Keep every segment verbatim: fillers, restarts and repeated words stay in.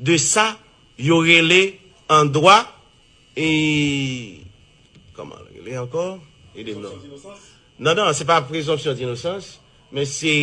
De sa, yo rele an dwa, e, kòman l rele ankò? Ede m non. Non, non, se pa presompsyon dinosans, men se,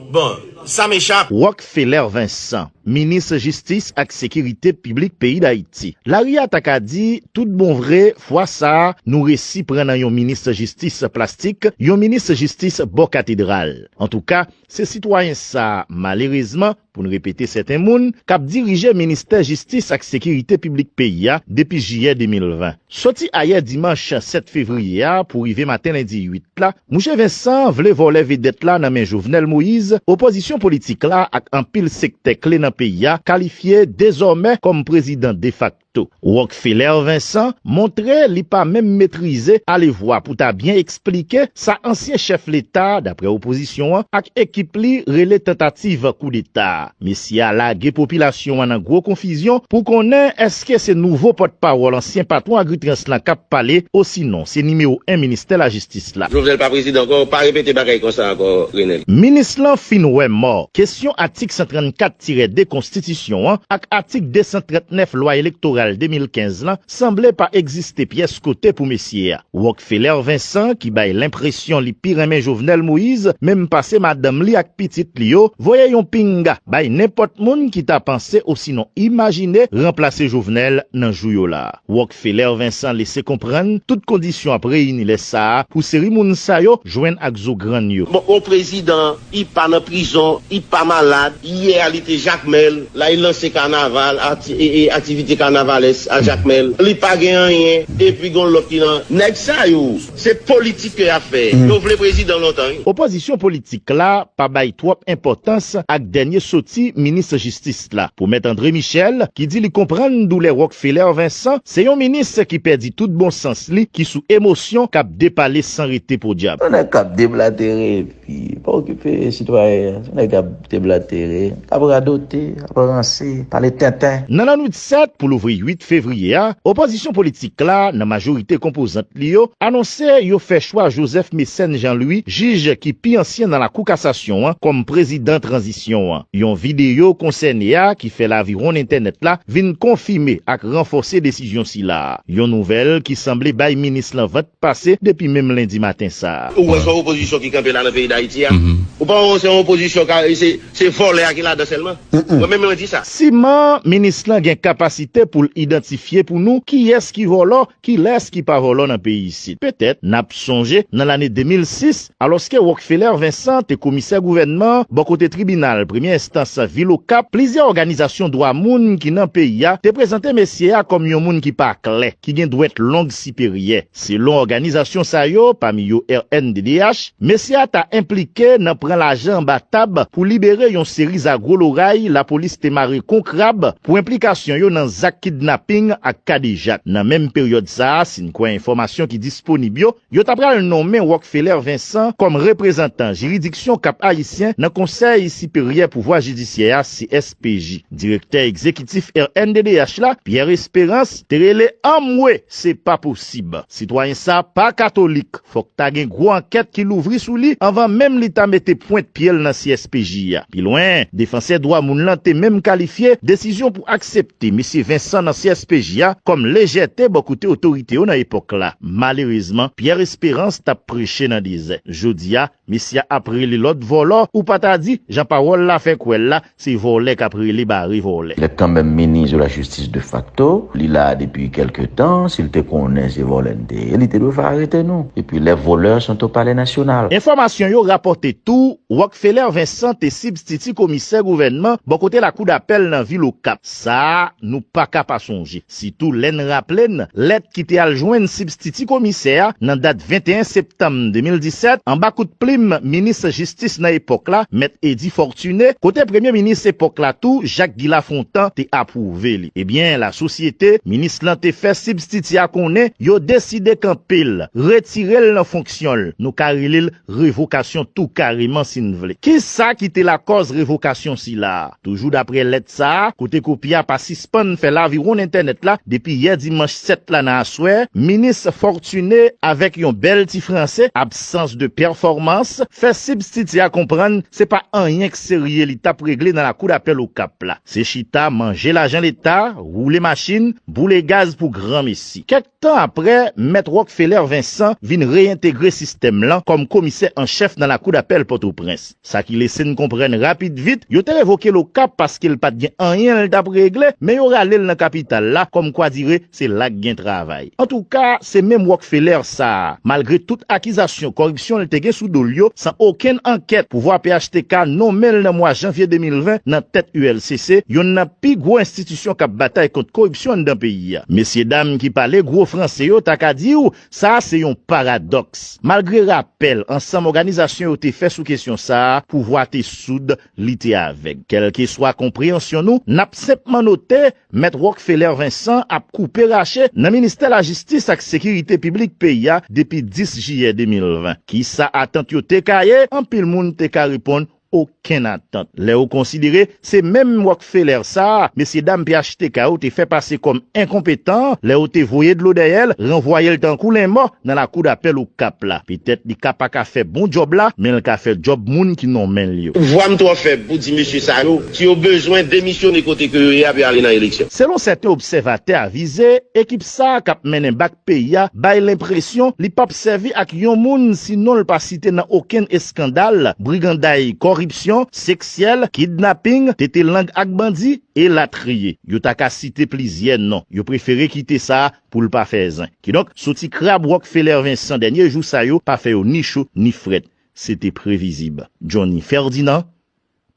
bon, sa m echap. Rockefeller Vincent, minis jistis ak sekirite piblik peyi Dayiti. Lari a ta ka di, tout bon vre, fwa sa a, nou resi pran nan yon minis jistis plastik, yon minis jistis bò katedral. Antouka, se sitwayen sa a, malerezman, pou n repete sèten moun, k ap dirije ministè jistis ak sekirite piblik peyi a depi jiyè de mil ven. Soti ayè dimanch sèt fevriye a pou rive maten lendi uit la, mouche Vensan vle vòlè vedèt la nan men Jovenel Moïse, opozisyon politik la ak anpil sektè kle nan peyi a kalifye dezòmè kòm prezidan defakto. Rockefeller Vincent montre li pa menm metrize alevwa pou ta byen eksplike sa ansyen chèf leta, daprè opozisyon an, ak ekip li rele tantativ koudeta. Mesye a lage popilasyon an nan gwo konfizyon pou konnen èske se nouvo pòtpawòl ansyen patwon Agritrans lan k ap pale, osinon se nimewo en ministè lajistis la. Jovenel pa prezidan ankò, pa repete bagay konsa ankò, Renel. Minis lan fin wè mò. Kesyon atik san trannkat tirè de konstitisyon an ak atik de san trannèf lwa elektoral de mil kenz lan sanble pa egziste pyès kote pou mesye a. Rockefeller Vincent, ki bay lenpresyon li pi renmen Jovenel Moïse, menm pase madanm li ak pitit li yo, voye yon pinga bay nenpòt moun ki ta panse osinon imajine ranplase Jovenel nan jou yo la. Rockefeller Vincent lese konprann tout kondisyon ap reyini lè sa a pou seri moun sa yo jwenn ak zo grann yo. Bon, yon prezidan, li pa nan prizon, li pa malad, yè a li te Jakmèl, la li lanse kanaval, ati-, e, e, aktivite kanavalès a Jakmèl. Li pa gen anyen, epi gon lòt ki nan. Nèg sa yo, se politik ke y ap fè. Yo vle prezidan lontan, wi. Opozisyon politik la pa bay twòp enpòtans ak dènye soti minis jistis la. Pou Mèt André Michel, ki di li konprann doulè Rockefeller Vincent, se yon minis ki pèdi tout bon sans li, ki sou emosyon, k ap depale san rete podyab. Yon nèg k ap deblatere, epi pa okipe sitwayen an. Se yon nèg k ap deblatere, k ap radote, k ap ranse, pale tenten. Nan lannwit sèt pou louvri uit fevriye a, opozisyon politik la, nan majorite konpozant li yo, anonse yo fè chwa Joseph Mécène Jean Louis, jij ki pi ansyen nan Lakou Kasasyon an, kòm prezidan tranzisyon an. Yon videyo konsène a, ki fè laviwonn entènèt la, vin konfime ak ranfòse desizyon sila a. Yon nouvèl ki sanble bay minis lan vant pase depi menm lendi maten sa a. Ou wè se yon opozisyon ki kanpe la nan peyi Dayiti a. Ou pa wè se yon opozisyon ka, se, se vòlè a ki ladan sèlman. Mwen menm mwen di sa. Siman minis lan gen kapasite pou l idantifye pou nou kiyès ki vòlò, kilès ki pa vòlò nan peyi isit. Petèt n ap sonje nan lane de mil sis, alòske Rockefeller Vincent te komisè gouvènman an bò kote tribinal premye enstans vil Okap, plizyè òganizasyon dwa moun ki nan peyi a te prezante mesye a kòm yon moun ki pa klè, ki gen dwèt long siperyè. Selon òganizasyon sa yo, pami yo R N D D H, mesye a ta enplike nan pran lajan anba tab pou libere yon seri zagwo loray lapolis te mare kon krab pou enplikasyon yo nan zak kidnaping ak kadejak. Nan menm peryòd sa a, si n kwè enfòmasyon ki disponib yo, yo ta pral nonmen Rockefeller Vincent kòm reprezantan jiridiksyon Kap Ayisyen nan Konsèy Siperyè Pouvwa Jidisyè a, C S P J. Direktè egzekitif R N D D H la, Pierre Espérance, te rele anmwe, se pa posib. Sitwayen sa pa katolik. Fòk ta gen gwo ankèt ki louvri sou li anvan menm li ta mete pwent pye l nan C S P J a. Pi lwen, defansè dwa moun lan te menm kalifye desizyon pou aksepte mesye Vincent nan C S P J a kòm lejète bò kote otorite yo nan epòk la. Malerezman, Pierre Espérance t ap preche nan dezè. Jodi a, mesye a ap rele lòt vòlò, ou pa ta di, jan pawòl la fè kwè l la, se vòlè k ap rele bare vòlè. Lè kanmenm minis de la jistis defakto, li la depi kèlke tan, si l te konnen se vòlè n te ye, li te dwe fè arete nou. Epi les voleurs sont au palais national. Enfòmasyon yo rapòte tou, Rockefeller Vincent te sibstiti komisè gouvènman bò kote lakou dapèl nan vil Okap. Sa a, nou pa ka pa sonje. Sitou lè n raple n lèt ki te al jwenn sibstiti komisè a nan dat venteyen septanm de mil disèt, anba kout plim minis jistis nan epòk la, mèt Eddy Fortuné, kote premye minis epòk la tou, Jacques Guy Lafontant, te apwouve li. Ebyen, lasosyete, minis lan te fè sibstiti a konnen yo deside kanpe l, retire l nan fonksyon l, nou ka rele l revokasyon tou kareman si n vle. Kisa ki te lakòz revokasyon sila a? Toujou daprè lèt sa a, kote kopi a pa sispann fè lavi Moun entènèt la, depi yè dimanch sèt la nan aswè, minis Fortuné, avèk yon bèl ti franse, absence de performance, fè sibstitye a konprann se pa anyen k serye li t ap regle nan lakou dapèl Okap la. Se chita, manje lajan Leta, woule machin, boule gaz pou granmesi. Kèk tan apre, mèt Rockefeller Vincent vin reyentegre sistèm lan kòm komisè an chèf nan lakou dapèl Pòtoprens. Sa ki lese n konprann rapid vit, yo te revoke l Okap paske l pa t gen anyen l t ap regle, men yo rale l nan kapital la, kòmkwadire se la k gen travay. Antouka, se menm Rockefeller sa a, malgre tout akizasyon kòripsyon l te gen sou do l yo, san okenn ankèt, pouvwa P H T K nonmen l nan mwa janvye de mil ven nan tèt U L C C, yonn nan pi gwo enstitisyon k ap batay kont kòripsyon anndan peyi a. Mesyedam ki pale gwo franse yo ta ka di w, sa a se yon paradòks. Malgre rapèl ansanm òganizasyon yo te fè sou kesyon sa a, pouvwa te soud, li te avèg. Kèlkeswa konpreyansyon nou, n ap senpman note, mèt Rockefeller Vincent ap koupe rache nan ministè lajistis ak sekirite piblik peyi a depi dis jiyè de mil ven. Kisa atant yo te ka ye? Anpil moun te ka reponn, okenn atant. Lè w konsidere, se menm Rockefeller sa a, mesyedam P H T K yo te fè pase kòm enkonpetan, lè yo te voye dlo dèyè l, ranvwaye l tankou lenmò nan lakou dapèl Okap la. Petèt li ka pa ka fè bon djòb la, men l ka fè djòb moun ki nonmen l yo. Vwa m twò fèb pou di mesye sa yo, si yo bezwen demisyone kote ke yo ye a, pou yo ale nan eleksyon. Selon sèten obsèvatè avize, ekip sa a k ap mennen bak peyi a bay lenpresyon li p ap sèvi ak yon moun si non l pa site nan okenn eskandal, briganday, kòripsyon, seksyèl, kidnaping, tete lang ak bandi, elatriye. Yo ta ka site plizyè non. Yo prefere kite sa a pou l pa fè zen. Kidonk, soti krab Rockefeller Vincent dènye jou sa yo pa fè yo ni cho ni frèt. Se te previzib. Johnny Ferdinand,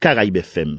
Caraïbes F M.